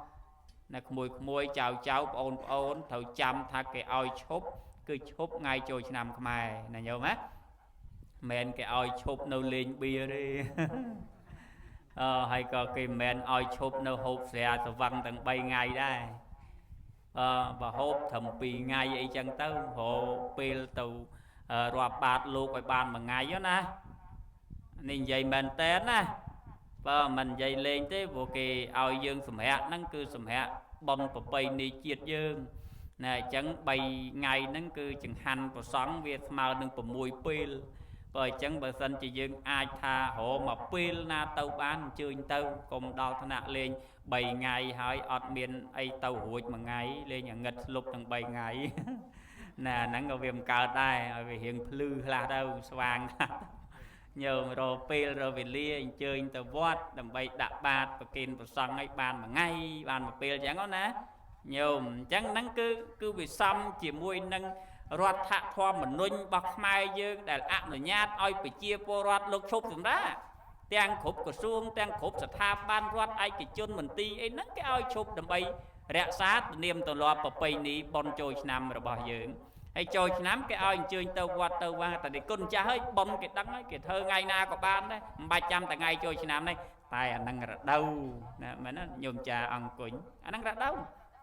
ណាក្មួយក្មួយចៅចៅប្អូនប្អូនត្រូវចាំថាគេឲ្យឈប់គឺឈប់ថ្ងៃចូលឆ្នាំខ្មែរណាញោមណាមិនគេឲ្យឈប់នៅលេងបៀទេអឺហើយក៏គេមិនឲ្យឈប់នៅហូបស្រាស្វឹងទាំង3ថ្ងៃដែរអឺបើហូបត្រឹម2ថ្ងៃអីចឹងទៅរពេលទៅរាប់បាតលោកឲ្យបានមួយថ្ងៃណានេះនិយាយមែនតើណាបើមិននិយាយលេងទេព្រោះគេឲ្យយើងសម្រាកហ្នឹងគឺសម្រាកបុណ្យប្រពៃណីជាតិយើងណាអញ្ចឹង3ថ្ងៃហ្នឹងគឺចង្ហាន់ប្រសង់វាស្មើនឹង6ពេលបើអញ្ចឹងបើសិនជាយើងអាចថារមកពេលណាទៅបានអញ្ជើញទៅកុំដល់ថ្នាក់លេង3ថ្ងៃហើយអត់មានអីទៅរួចមួយថ្ងៃលេងអាងឹតស្លុបទាំង3ថ្ងៃណាហ្នឹងក៏វាមិនកើតដែរឲ្យវារៀងភ្លឺខ្លះទៅស្វាងខ្លះញោមរកពេលរកវេលាអញ្ជើញទៅវត្តដើម្បីដាក់បាតប្រគេនព្រះសង្ឃឲ្យបានមួយថ្ងៃបានមួយពេលអញ្ចឹងណាញោមអញ្ចឹងហ្នឹងគឺវាសមជាមួយនឹងរដ្ឋធម្មនុញ្ញរបស់ខ្មែរយើងដែលអនុញ្ញាតឲ្យប្រជាពលរដ្ឋលោកឈប់សម្រាកទាំងគ្រប់ក្រសួងទាំងគ្រប់ស្ថាប័នរដ្ឋឯកជនមន្ទីរអីហ្នឹងគេឲ្យឈប់ដើម្បីរក្សាទំនៀមទម្លាប់ប្រពៃណីបុណ្យចូលឆ្នាំរបស់យើងហើយចូលឆ្នាំគេឲ្យអញ្ជើញទៅវត្តទៅវាតែគុណចាស់ហើយបុណ្យគេដឹងហើយគេធ្វើថ្ងៃណាក៏បានដែរមិនបាច់ចាំតែថ្ងៃចូលឆ្នាំនេះតែអាហ្នឹងរដូវណាមែនណាញោមចាអង្គុញអាហ្នឹងរដូវ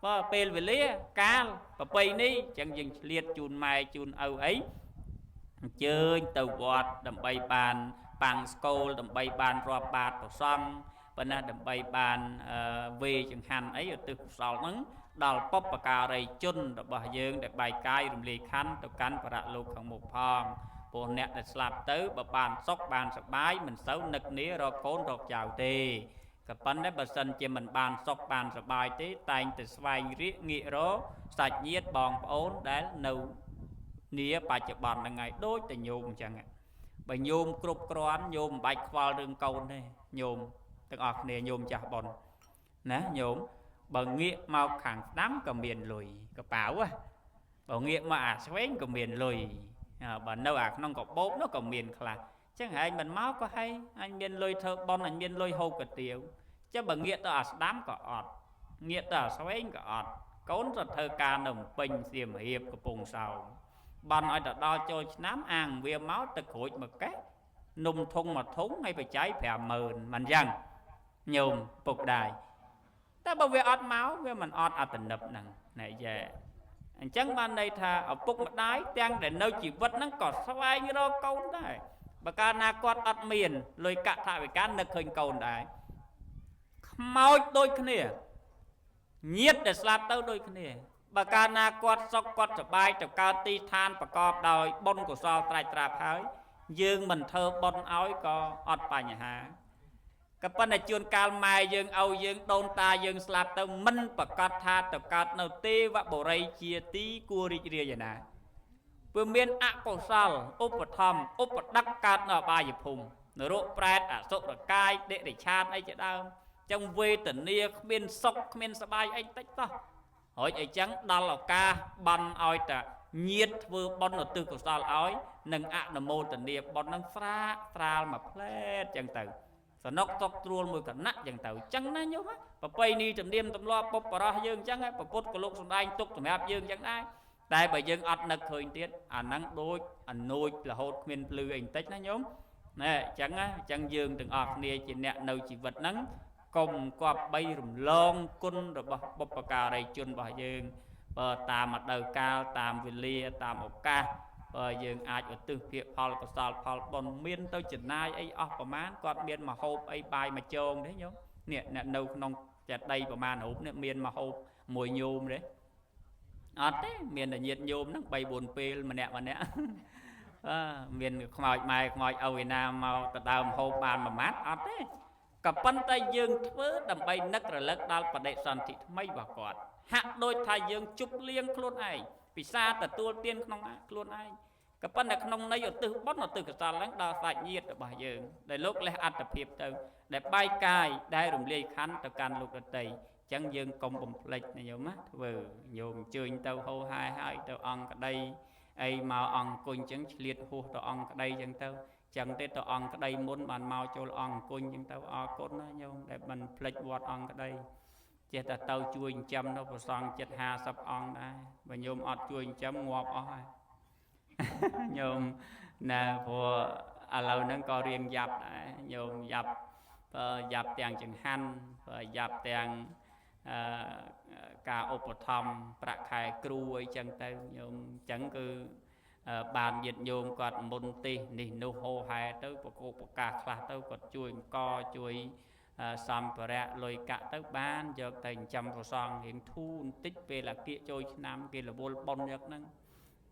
បើពេលវេលាកាលប្រពៃណីអញ្ចឹងយើងឆ្លៀតជូនម៉ែជូនឪអីអញ្ជើញទៅវត្តដើម្បីបានប៉ាំងស្កូលដើម្បីបានរាប់បាតព្រះសង្ឃប៉ុន្តែដើម្បីបានវេចង្ហាន់អីឧទ្ទិសកុសលហ្នឹងដល់បុព្វការីជនរបស់យើងដែលបែកកាយរំលាយខណ្ឌទៅកាន់បរលោកខាងមុខផងព្រោះអ្នកដែលស្លាប់ទៅបើបានសុខបានសប្បាយមិនសូវនឹកនារកកូនរកចៅទេក៏ប៉ុន្តែបើសិនជាមិនបានសុខបានសប្បាយទេតែងតែស្វែងរៀកងាករកសាច់ញាតិបងប្អូនដែលនៅនាបច្ចុប្បន្នហ្នឹងហើយដូចតែញោមអញ្ចឹងបើញោមគ្រប់គ្រាន់ញោមមិនបាច់ខ្វល់រឿងកូនទេញោមទាំងអស់គ្នាញោមចាស់ប៉ុនណាញោមបើងាកមកខាងស្ដាំក៏មានលុយកប៉ៅបើងាកមកអាឆ្វេងក៏មានលុយបើនៅអាក្នុងកបោបនោះក៏មានខ្លះអញ្ចឹងឯងមិនមកក៏ហើយអញមានលុយធ្វើបុណ្យអញមានលុយហូបកាទៀវចឹងបើងាកទៅអាស្ដាំក៏អត់ងាកទៅអាឆ្វេងក៏អត់កូនទៅធ្វើការនៅពេញសៀមរាបកំពង់សោមបានឲ្យទៅដល់ចូលឆ្នាំអាងវាមកទៅក្រួចមកកេះនំធុងមួយធុងហើយបច្ច័យ50000មិនអញ្ចឹងញោមពុកដែរតែបើវាអត់មកវាមិនអត់អត្តនឹបហ្នឹងណែយ៉ែអញ្ចឹងបានន័យថាឪពុកម្ដាយទាំងដែលនៅជីវិតហ្នឹងក៏ស្វែងរកកូនដែរបើកាលណាគាត់អត់មានលុយកថវិកានឹកឃើញកូនដែរខ្មោចដូចគ្នាញាតិដែលស្លាប់ទៅដូចគ្នាបើកាលណាគាត់សុខគាត់សប្បាយទៅកើតទីឋានប្រកបដោយបុណ្យកុសលត្រាច់ត្រាប់ហើយយើងមិនធ្វើបុណ្យឲ្យក៏អត់បញ្ហាក៏ប៉ុន្តែជួនកាលម៉ែយើងឪយើងដូនតាយើងស្លាប់ទៅមិនប្រកាសថាទៅកើតនៅទេវបុរីជាទីគួររីករាយណាព្រោះមានអកុសលឧបត្ថម្ភឧបដឹកកើតនៅអបាយភូមិនរកប្រែតអសុរកាយតិរិឆានអីជាដើមចឹងវេទនាគ្មានសុខគ្មានសប្បាយអីតិចតោះហើយអីចឹងដល់ឱកាសបានឲ្យតាញាតធ្វើបុណ្យឧទ្ទិសកុសលឲ្យនិងអនុមោទនាបុណ្យនឹងស្រាកស្រាលមួយផ្លែតចឹងទៅ សនុកតុកត្រួលមួយគណៈចឹងទៅចឹងណាញោមប្របីនេះទំនៀមទម្លាប់ពុបបរោះយើងចឹង ពុទ្ធក៏លោកសំដែងទុកសម្រាប់យើងចឹងដែរ តែបើយើងអត់នឹកឃើញទៀត អាហ្នឹងដូចអនួចរហូតគ្មានភ្លឺអីបន្តិចណាញោមណែ អញ្ចឹងណា។ អញ្ចឹងយើងទាំងអស់គ្នាជាអ្នកនៅជីវិតហ្នឹង កុំគប្បីរំលងគុណរបស់បុព្វការីជនរបស់យើង បើតាមរដូវកាល តាមវេលា តាមឱកាស បើយើងអាចឧទ្ទិសភាផលកុសលផលបុណ្យ មានទៅចំណាយអីអស់ប្រមាណ គាត់មានមហូបអីបាយមួយចងទេញោម? នេះអ្នកនៅក្នុងចេតិយប្រមាណរូបនេះ មានមហូបមួយញោមទេ? អត់ទេ មានតែញាតញោមហ្នឹង 3 4 ពេលម្នាក់ម្នាក់ អើមានខ្មោចម៉ែខ្មោចឪឯណាមកទៅដើមហូបបានមួយម៉ាត់? អត់ទេ។ ក៏ប៉ុន្តែយើងធ្វើដើម្បីនឹករលឹកដល់បដិសន្ធិថ្មីរបស់គាត់ ហាក់ដូចថាយើងជប់លៀងខ្លួនឯង ពិសាទទួលទានក្នុងខ្លួនឯង ក៏ប៉ុន្តែក្នុងន័យឧទ្ទិសបុណ្យឧទ្ទិសកុសលហ្នឹងដល់សាច់ញាតិរបស់យើង ដែលលោកលះអត្តភាពទៅ ដែលបែកកាយ ដែលរំលាយខណ្ឌទៅកាន់លោកដតី។ ចឹងយើងកុំបំភ្លេចណាញោមណា ធ្វើញោមអញ្ជើញទៅហោហែហើយទៅអង្គក្តីអីមកអង្គុញ ចឹងឆ្លៀតហួសទៅអង្គក្តីចឹងទៅ ចឹងទេ ទៅអង្គក្តីមុនបានមកចូលអង្គអង្គុញចឹងទៅ។ អរគុណណាញោមដែលមិនភ្លេចវត្តអង្គក្តី ចេះតែទៅជួយចិញ្ចឹមនៅប្រសង់ចិត្ត 50 អង្គដែរ បើញោមអត់ជួយចិញ្ចឹមងាប់អស់ហើយញោមណា ព្រោះឥឡូវហ្នឹងក៏រៀងយ៉ាប់ដែរញោម យ៉ាប់យ៉ាប់ទាំងចង្ហាន់ យ៉ាប់ទាំងអឺការឧបត្ថម្ភប្រាក់ខែគ្រូអីចឹងទៅញោម។ អញ្ចឹងគឺបានញាតិញោមគាត់មុនទេសនេះនោះហោហែទៅ ប្រកោប្រកាសខ្លះទៅ គាត់ជួយអង្គជួយសម្ភារៈលុយកាក់ទៅ បានយកទៅចិញ្ចឹមប្រសងរៀងធូរបន្តិច ពេលអាគៀកចូលឆ្នាំគេរវល់ប៉ុនយកហ្នឹង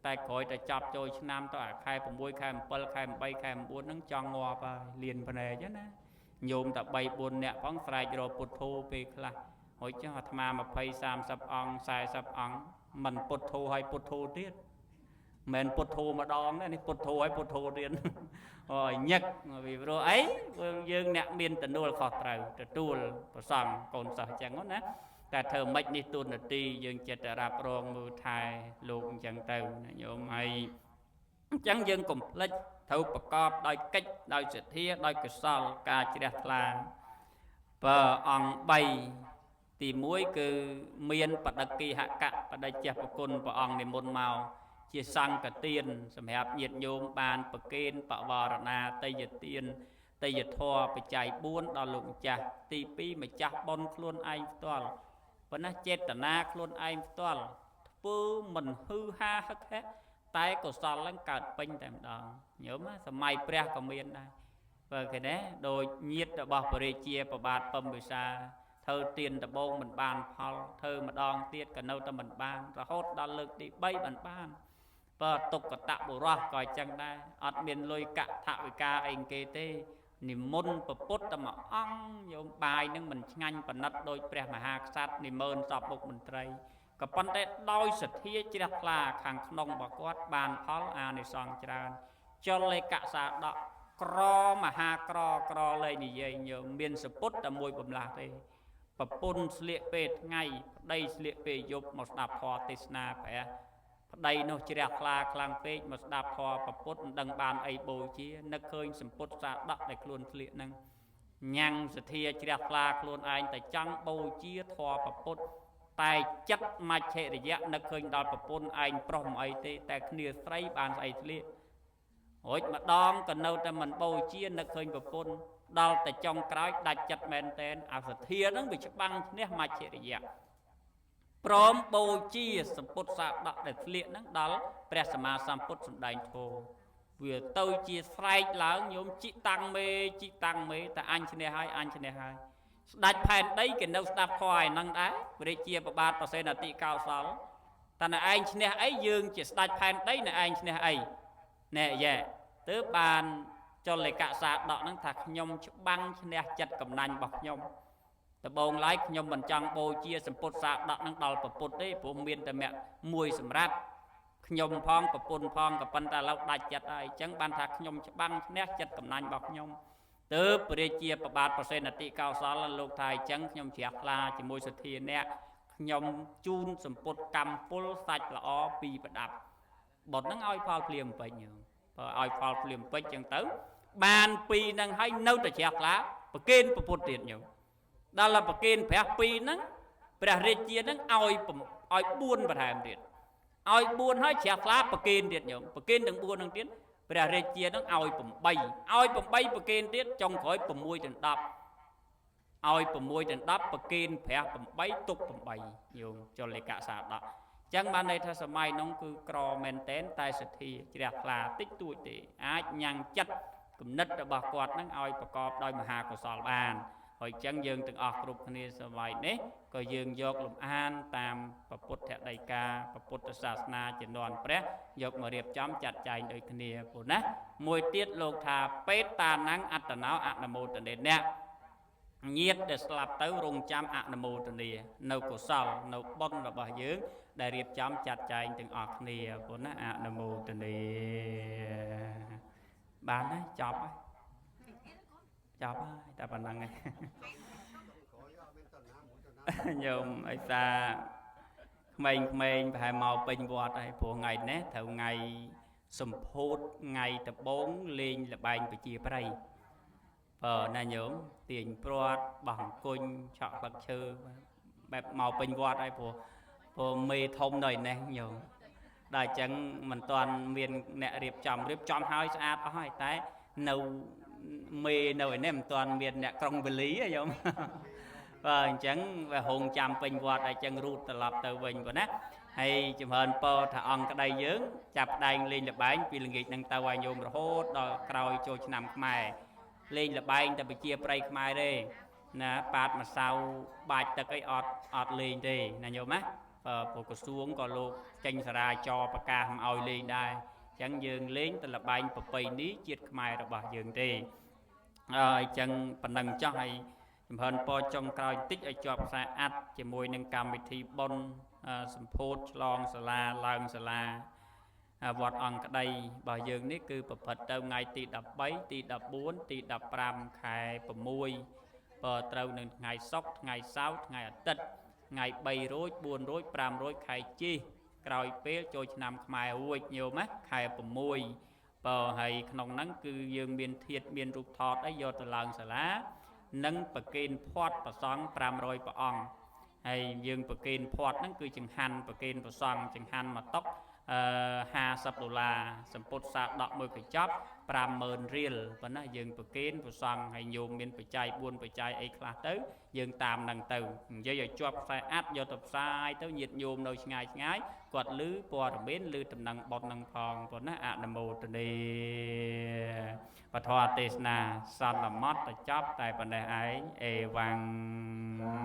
តែក្រោយតែចាប់ចូលឆ្នាំទៅ អាខែ 6 ខែ 7 ខែ 8 ខែ 9 ហ្នឹងចង់ងាប់ហើយ លៀនភ្នែកណាញោម តែ 3 4 នាក់ផងស្រែករកពុទ្ធោពេលខ្លះ រួចចុះអាត្មា 20 30 អង្គ 40 អង្គ មិនពុទ្ធោហើយពុទ្ធោទៀត មិនពុទ្ធោម្ដងទេនេះ ពុទ្ធោហើយពុទ្ធោទៀត អូយញឹកពីព្រោះអីយើងអ្នកមានទំនួលខុសត្រូវទទួលប្រសង់កូនសិស្សអញ្ចឹងណា។ តែធ្វើម៉េចនេះទូនាទីយើងចិត្តតែរ៉ាប់រងមើលថែលោកអញ្ចឹងទៅណាញោម។ ហើយអញ្ចឹងយើងកុំភ្លេច ត្រូវប្រកបដោយកិច្ច ដោយសទ្ធា ដោយកុសលការជ្រះថ្លា។ បើអង្គ 3 ទី 1 គឺមានបដិគិហកៈបដិចេះប្រគុណព្រះអង្គនិមន្តមកជាសង្ឃទានសម្រាប់ញាតិញោមបានប្រគេនបវរណាតយទានតយធរបច្ច័យ 4 ដល់លោកម្ចាស់។ ទី 2 ម្ចាស់បុណ្យខ្លួនឯងផ្ទាល់ ប៉ុន្តែចេតនាខ្លួនឯងផ្ទាល់ធ្វើមិនហឺហាហឹកហៈ តែកុសលឡើងកើតពេញតែម្ដងញោម។ សម័យព្រះក៏មានដែរ បើគេណាដូចញាតិរបស់ព្រះរាជាប្របាទពំវិសា ធ្វើទៀនដបងមិនបានផល ធ្វើម្ដងទៀតក៏នៅតែមិនបាន រហូតដល់លើកទី 3 បានបាន។ បើទុក្កតបុរសក៏អញ្ចឹងដែរ អត់មានលុយកថវិកាអីគេទេ និមន្តពពុទ្ធតែមួយអង្គញោម បាយនឹងមិនឆ្ងាញ់ប៉និតដោយព្រះមហាក្សត្រនិមន្តសពមុខមន្ត្រី ក៏ប៉ុន្តែដោយសទ្ធាជ្រះថ្លាខាងក្នុងរបស់គាត់ បានផលអានិសង្សច្រើន។ ចលលេកសាដកក្រមហាក្រក្រលែងនិយាយញោម មានសពុតតែមួយបំលាស់ទេ ប្រពន្ធស្លៀកពេលថ្ងៃ ប្តីស្លៀកពេលយប់ មកស្ដាប់ធម៌ទេសនាព្រះ ប្តីនោះជ្រះថ្លាខ្លាំងពេក មកស្ដាប់ធម៌ប្រពុតមិនដឹងបានអីបូជា នឹកឃើញសម្ពុតសាដកដែលខ្លួនស្លៀកនឹង ញ៉ាំងសទ្ធាជ្រះថ្លាខ្លួនឯងតែចង់បូជាធម៌ប្រពុត តែចិត្តមច្ឆិរិយៈនឹកឃើញដល់ប្រពន្ធឯងប្រុសមិនអីទេ តែគ្នាស្រីបានស្អីស្លៀក រួចម្ដងក៏នៅតែមិនបូជា នឹកឃើញប្រពន្ធ ដល់តែចុងក្រោយដាច់ចិត្តមែនតែន អាសទ្ធាហ្នឹងវាច្បាំងឈ្នះមច្ឆិរិយៈ ព្រមបូជាសម្ពុតសាដកដែលធ្លាកហ្នឹងដល់ព្រះសម្មាសម្ពុទ្ធសម្ដែងធម៌ វាទៅជាស្រែកឡើងញោម ជីតាំងមេជីតាំងមេ តែអញឈ្នះហើយ អញឈ្នះហើយ។ ស្ដេចផែនដីគេនៅស្ដាប់ធម៌ឯហ្នឹងដែរ ព្រះរាជាប្របាទប្រសេនតិកោសល តើណែឯងឈ្នះអី យើងជាស្ដេចផែនដី ណែឯងឈ្នះអីណែ យ៉ែទើបបានចលិកសាដកហ្នឹងថា ខ្ញុំច្បាំងឈ្នះចិត្តកំណាញ់របស់ខ្ញុំ ដបងឡើយខ្ញុំមិនចង់បូជាសម្ពុតសាដកនឹងដល់ប្រពុតទេ ព្រោះមានតែមគ្គមួយសម្រាប់ខ្ញុំផងប្រពន្ធផង ក៏ប៉ុន្តែឥឡូវដាច់ចិត្តហើយ អញ្ចឹងបានថាខ្ញុំច្បាំងឈ្នះចិត្តកំណាញ់របស់ខ្ញុំ។ ទើបព្រះរាជាប្របាទប្រសេនតិកោសលលោកថា អញ្ចឹងខ្ញុំជ្រះថ្លាជាមួយសទ្ធាអ្នក ខ្ញុំជូនសម្ពុតកម្មពលសាច់ល្អពីរប្រដាប់ បុតហ្នឹងឲ្យផលភ្លាមពេញ បើឲ្យផលភ្លាមពេញអញ្ចឹងទៅបានពីរហ្នឹងហើយ នៅតែជ្រះថ្លា ប្រគេនពុទ្ធទៀតញោមដល់ប្រគេនព្រះពីរហ្នឹងព្រះរាជាហ្នឹងឲ្យ4បន្ថែមទៀតឲ្យ4ហើយជ្រះថ្លាប្រគេនទៀតញោមប្រគេនទាំង4ហ្នឹងទៀតព្រះរាជាហ្នឹងឲ្យ8ឲ្យ8ប្រគេនទៀតចុងក្រោយ6ដល់10ឲ្យ6ដល់10ប្រគេនព្រះ8ទុក8ញោមចលិកសាដកចឹងបានន័យថាសម័យនោះគឺក្រមែនតែនតែសទ្ធាជ្រះថ្លាតិចតួចទេអាចញ៉ាំងចិត្តគំនិតរបស់គាត់នឹងឲ្យប្រកបដោយមហាកុសលបានហើយចឹងយើងទាំងអស់គ្រប់គ្នាសម័យនេះក៏យើងយកលំអានតាមពុទ្ធដីកាពុទ្ធសាសនាជំនាន់ព្រះយកមករៀបចំចាត់ចែងដូចគ្នាព្រោះណាមួយទៀតលោកថាបេតានំអត្តណោអនុមោទនេអ្នកញាតដែលស្លាប់ទៅរងចាំអនុមោទនានៅកុសលនៅបុណ្យរបស់យើងដែលរៀបចំចាត់ចែងទាំងអស់គ្នាព្រោះណាអនុមោទនាបានហើយចប់ហើយចប់ហើយតែប៉ុណ្្នឹងឯងញោមអីសាក្មេងៗប្រហែលមកពេញវត្តហើយព្រោះថ្ងៃនេះត្រូវថ្ងៃសម្ពោធថ្ងៃដបងលេងល្បែងប្រជាប្រិយបើណាញោមទាញព្រាត់បោះអង្គុញឆក់ផ្លឹកឈើបែបមកពេញវត្តហើយព្រោះមេធំនៅឯនេះញោមដល់អញ្ចឹងមិនទាន់មានអ្នករៀបចំហើយស្អាតអស់ហើយតែនៅមេនៅឯនេះមិនទាន់មានអ្នកក្រុងវេលីញោមបាទអញ្ចឹងវាហងចាំពេញវត្តអញ្ចឹងរូតត្រឡប់ទៅវិញប៉ុណ្ណាហើយចម្រើនពរថាអង្គក្តីយើងចាប់ដែងលេងល្បែងពីល្ងាចនឹងទៅឲ្យញោមរហូតដល់ក្រោយចូលឆ្នាំខ្មែរលេងល្បែងតែប្រជាប្រិយខ្មែរទេណាប៉ាតម្សៅបាច់ទឹកអីអត់លេងទេណាញោមណាព្រោះក្រសួងក៏លោកចេញសារាចរប្រកាសមិនឲ្យលេងដែរអញ្ចឹងយើងលេងតែល្បែងប្រពៃណីជាតិខ្មែររបស់យើងទេអញ្ចឹងប៉ុណ្ណឹងចោះហើយចម្រើនពរចុងក្រោយតិចឲ្យជាប់ខ្សែអាត់ជាមួយនឹងកម្មវិធីបុណ្យសម្ពោធឆ្លងសាលាឡើងសាលាវត្តអង្គក្តីរបស់យើងនេះគឺប្រព្រឹត្តទៅថ្ងៃទី13ទី14ទី15ខែ6បើត្រូវនឹងថ្ងៃសុក្រថ្ងៃសៅរ៍ថ្ងៃអាទិត្យថ្ងៃ3រោច4រោច5រោចខែជិះក្រោយពេលចូលឆ្នាំខ្មែររួចញោមណាខែ6បើហើយក្នុងហ្នឹងគឺយើងមានធាតុមានរូបថតអីយកទៅឡើងសាលានិងប្រគេនភ័ព្វព្រះសង្ឃ500ព្រះអង្គហើយយើងប្រគេនភ័ព្វហ្នឹងគឺចង្ហាន់ប្រគេនព្រះសង្ឃចង្ហាន់មួយតុក50ដុល្លារសម្ពុតសាដកមួយកញ្ចប់50000រៀលប៉ុណ្ណាយើងប្រគេនព្រះសង្ឃហើយញោមមានបច្ច័យ4បច្ច័យអីខ្លះទៅយើងតាមនឹងទៅនិយាយឲ្យជាប់ខ្សែអាត់យកទៅផ្សាយទៅញាតិញោមនៅឆ្ងាយឆ្ងាយគាត់ឮព័ត៌មានឮតំណែងបុណ្យនឹងផងប៉ុណ្ណាអនុមោទនាពធទេសនាសន្មតទៅចប់តែប៉ុណ្ណេះឯងអេវ៉ាំង។